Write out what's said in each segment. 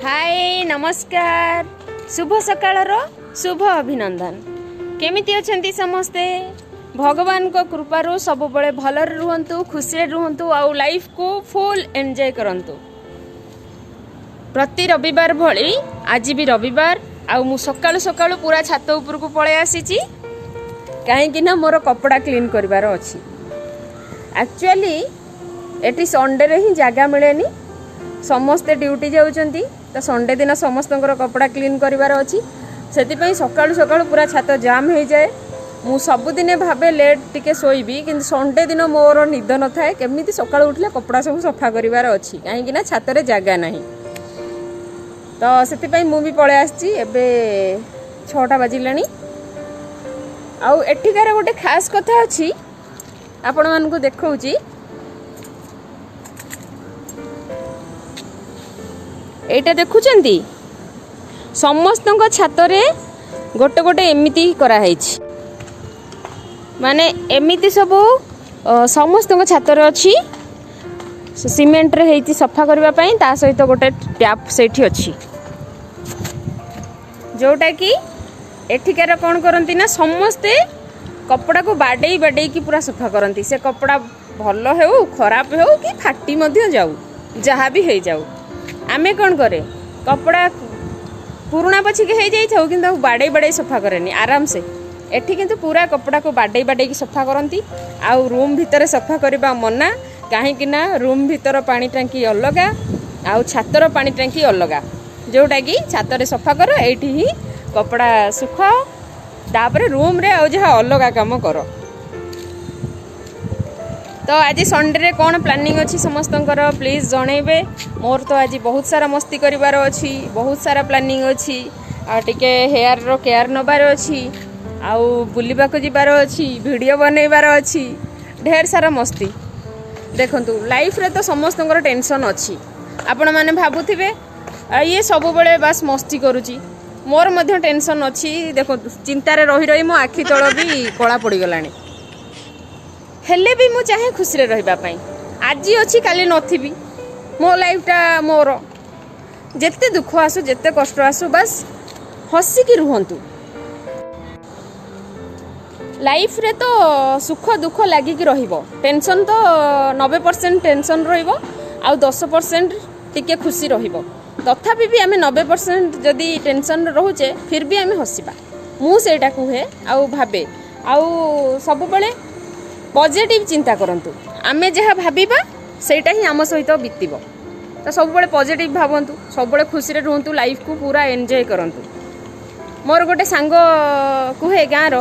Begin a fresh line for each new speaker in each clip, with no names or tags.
ହାଏ, ନମସ୍କାର, ଶୁଭ ସକାଳର ଶୁଭ ଅଭିନନ୍ଦନ। କେମିତି ଅଛନ୍ତି ସମସ୍ତେ? ଭଗବାନଙ୍କ କୃପାରୁ ସବୁବେଳେ ଭଲରେ ରୁହନ୍ତୁ, ଖୁସିରେ ରୁହନ୍ତୁ ଆଉ ଲାଇଫକୁ ଫୁଲ୍ ଏନ୍ଜୟ କରନ୍ତୁ। ପ୍ରତି ରବିବାର ଭଳି ଆଜି ବି ରବିବାର ଆଉ ମୁଁ ସକାଳୁ ସକାଳୁ ପୁରା ଛାତ ଉପରକୁ ପଳେଇ ଆସିଛି, କାହିଁକି ନା ମୋର କପଡ଼ା କ୍ଲିନ୍ କରିବାର ଅଛି। ଆକ୍ଚୁଆଲି ଏଠି ସଣ୍ଡେରେ ହିଁ ଜାଗା ମିଳେନି, ସମସ୍ତେ ଡ୍ୟୁଟି ଯାଉଛନ୍ତି, ତ ସଣ୍ଡେ ଦିନ ସମସ୍ତଙ୍କର କପଡ଼ା କ୍ଲିନ୍ କରିବାର ଅଛି। ସେଥିପାଇଁ ସକାଳୁ ସକାଳୁ ପୁରା ଛାତ ଜାମ୍ ହେଇଯାଏ। ମୁଁ ସବୁଦିନେ ଭାବେ ଲେଟ୍ ଟିକେ ଶୋଇବି, କିନ୍ତୁ ସଣ୍ଡେ ଦିନ ମୋର ନିଦ ନଥାଏ, କେମିତି ସକାଳୁ ଉଠିଲେ କପଡ଼ା ସବୁ ସଫା କରିବାର ଅଛି, କାହିଁକି ନା ଛାତରେ ଜାଗା ନାହିଁ। ତ ସେଥିପାଇଁ ମୁଁ ବି ପଳେଇ ଆସିଛି। ଏବେ 6ଟା ବାଜିଲାଣି। ଆଉ ଏଠିକାର ଗୋଟେ ଖାସ୍ କଥା ଅଛି, ଆପଣମାନଙ୍କୁ ଦେଖାଉଛି। ଏଇଟା ଦେଖୁଛନ୍ତି, ସମସ୍ତଙ୍କ ଛାତରେ ଗୋଟେ ଗୋଟେ ଏମିତି କରାହେଇଛି, ମାନେ ଏମିତି ସବୁ ସମସ୍ତଙ୍କ ଛାତରେ ଅଛି। ସିମେଣ୍ଟରେ ହେଇଛି ସଫା କରିବା ପାଇଁ, ତା ସହିତ ଗୋଟେ ଟ୍ୟାପ୍ ସେଇଠି ଅଛି, ଯୋଉଟାକି ଏଠିକାର କ'ଣ କରନ୍ତି ନା ସମସ୍ତେ କପଡ଼ାକୁ ବାଡ଼େଇ ବାଡ଼େଇକି ପୁରା ସଫା କରନ୍ତି। ସେ କପଡ଼ା ଭଲ ହେଉ ଖରାପ ହେଉ କି ଫାଟି ମଧ୍ୟ ଯାଉ, ଯାହା ବି ହେଇଯାଉ। ଆମେ କ'ଣ କରେ, କପଡ଼ା ପୁରୁଣା ପଛିକି ହେଇଯାଇଥାଉ କିନ୍ତୁ ତାକୁ ବାଡ଼େଇ ବାଡ଼େଇ ସଫା କରେନି ଆରାମସେ। ଏଠି କିନ୍ତୁ ପୁରା କପଡ଼ାକୁ ବାଡ଼େଇ ବାଡ଼େଇକି ସଫା କରନ୍ତି। ଆଉ ରୁମ୍ ଭିତରେ ସଫା କରିବା ମନା, କାହିଁକି ନା ରୁମ୍ ଭିତର ପାଣି ଟାଙ୍କି ଅଲଗା ଆଉ ଛାତର ପାଣି ଟାଙ୍କି ଅଲଗା, ଯୋଉଟାକି ଛାତରେ ସଫା କର, ଏଇଠି ହିଁ କପଡ଼ା ଶୁଖାଅ, ତାପରେ ରୁମ୍ରେ ଆଉ ଯାହା ଅଲଗା କାମ କର। ତ ଆଜି ସଣ୍ଡେରେ କ'ଣ ପ୍ଲାନିଂ ଅଛି ସମସ୍ତଙ୍କର ପ୍ଲିଜ୍ ଜଣେଇବେ। ମୋର ତ ଆଜି ବହୁତ ସାରା ମସ୍ତି କରିବାର ଅଛି, ବହୁତ ସାରା ପ୍ଲାନିଂ ଅଛି, ଆଉ ଟିକେ ହେୟାରର କେୟାର ନେବାର ଅଛି, ଆଉ ବୁଲିବାକୁ ଯିବାର ଅଛି, ଭିଡ଼ିଓ ବନେଇବାର ଅଛି, ଢେର ସାରା ମସ୍ତି। ଦେଖନ୍ତୁ, ଲାଇଫ୍ରେ ତ ସମସ୍ତଙ୍କର ଟେନସନ୍ ଅଛି। ଆପଣମାନେ ଭାବୁଥିବେ ଇଏ ସବୁବେଳେ ବାସ୍ ମସ୍ତି କରୁଛି। ମୋର ମଧ୍ୟ ଟେନସନ୍ ଅଛି। ଦେଖନ୍ତୁ, ଚିନ୍ତାରେ ରହି ରହି ମୋ ଆଖି ତଳ ବି କଳା ପଡ଼ିଗଲାଣି। ହେଲେ ବି ମୁଁ ଚାହେଁ ଖୁସିରେ ରହିବା ପାଇଁ। ଆଜି ଅଛି କାଲି ନଥିବି, ମୋ ଲାଇଫ୍ଟା ମୋର। ଯେତେ ଦୁଃଖ ଆସୁ ଯେତେ କଷ୍ଟ ଆସୁ ବାସ୍ ହସିକି ରୁହନ୍ତୁ। ଲାଇଫ୍ରେ ତ ସୁଖ ଦୁଃଖ ଲାଗିକି ରହିବ, ଟେନସନ୍ ତ 90% ଟେନସନ୍ ରହିବ ଆଉ 10% ଟିକେ ଖୁସି ରହିବ। ତଥାପି ବି ଆମେ 90% ଯଦି ଟେନସନ୍ରେ ରହୁଛେ ଫିର୍ ବି ଆମେ ହସିବା। ମୁଁ ସେଇଟା କୁହେ ଆଉ ଭାବେ। ଆଉ ସବୁବେଳେ ପଜିଟିଭ୍ ଚିନ୍ତା କରନ୍ତୁ, ଆମେ ଯାହା ଭାବିବା ସେଇଟା ହିଁ ଆମ ସହିତ ବିତିବ। ତ ସବୁବେଳେ ପଜିଟିଭ୍ ଭାବନ୍ତୁ, ସବୁବେଳେ ଖୁସିରେ ରୁହନ୍ତୁ, ଲାଇଫ୍କୁ ପୁରା ଏନ୍ଜୟ କରନ୍ତୁ। ମୋର ଗୋଟେ ସାଙ୍ଗ କୁହେ ଗାଁର,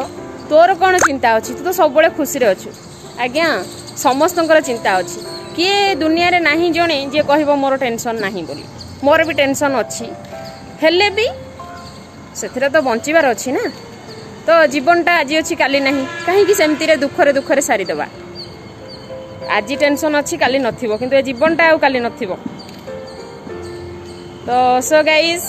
ତୋର କ'ଣ ଚିନ୍ତା ଅଛି, ତୁ ତ ସବୁବେଳେ ଖୁସିରେ ଅଛୁ। ଆଜ୍ଞା, ସମସ୍ତଙ୍କର ଚିନ୍ତା ଅଛି, କିଏ ଦୁନିଆରେ ନାହିଁ ଜଣେ ଯିଏ କହିବ ମୋର ଟେନସନ୍ ନାହିଁ ବୋଲି। ମୋର ବି ଟେନସନ୍ ଅଛି, ହେଲେ ବି ସେଥିରେ ତ ବଞ୍ଚିବାର ଅଛି ନା। ତ ଜୀବନଟା ଆଜି ଅଛି କାଲି ନାହିଁ, କାହିଁକି ସେମିତିରେ ଦୁଃଖରେ ଦୁଃଖରେ ସାରିଦେବା। ଆଜି ଟେନସନ୍ ଅଛି କାଲି ନଥିବ, କିନ୍ତୁ ଏ ଜୀବନଟା ଆଉ କାଲି ନଥିବ। ତ ସୋ ଗାଇଜ୍,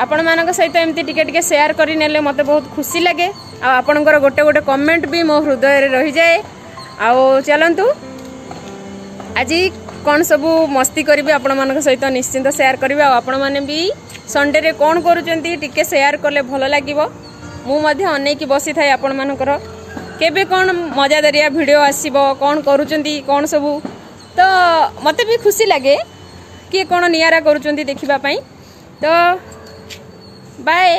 ଆପଣମାନଙ୍କ ସହିତ ଏମିତି ଟିକେ ଟିକେ ସେୟାର କରିନେଲେ ମୋତେ ବହୁତ ଖୁସି ଲାଗେ, ଆଉ ଆପଣଙ୍କର ଗୋଟେ ଗୋଟେ କମେଣ୍ଟ ବି ମୋ ହୃଦୟରେ ରହିଯାଏ। ଆଉ ଚାଲନ୍ତୁ ଆଜି କ'ଣ ସବୁ ମସ୍ତି କରିବି ଆପଣମାନଙ୍କ ସହିତ ନିଶ୍ଚିନ୍ତ ସେୟାର କରିବି। ଆଉ ଆପଣମାନେ ବି ସଣ୍ଡେରେ କ'ଣ କରୁଛନ୍ତି ଟିକେ ସେୟାର କଲେ ଭଲ ଲାଗିବ। ମୁଁ ମଧ୍ୟ ଅନେଇକି ବସିଥାଏ ଆପଣମାନଙ୍କର କେବେ କ'ଣ ମଜାଦାରିଆ ଭିଡ଼ିଓ ଆସିବ, କ'ଣ କରୁଛନ୍ତି କ'ଣ ସବୁ। ତ ମୋତେ ବି ଖୁସି ଲାଗେ କିଏ କ'ଣ ନିଆରା କରୁଛନ୍ତି ଦେଖିବା ପାଇଁ। ତ ବାଏ।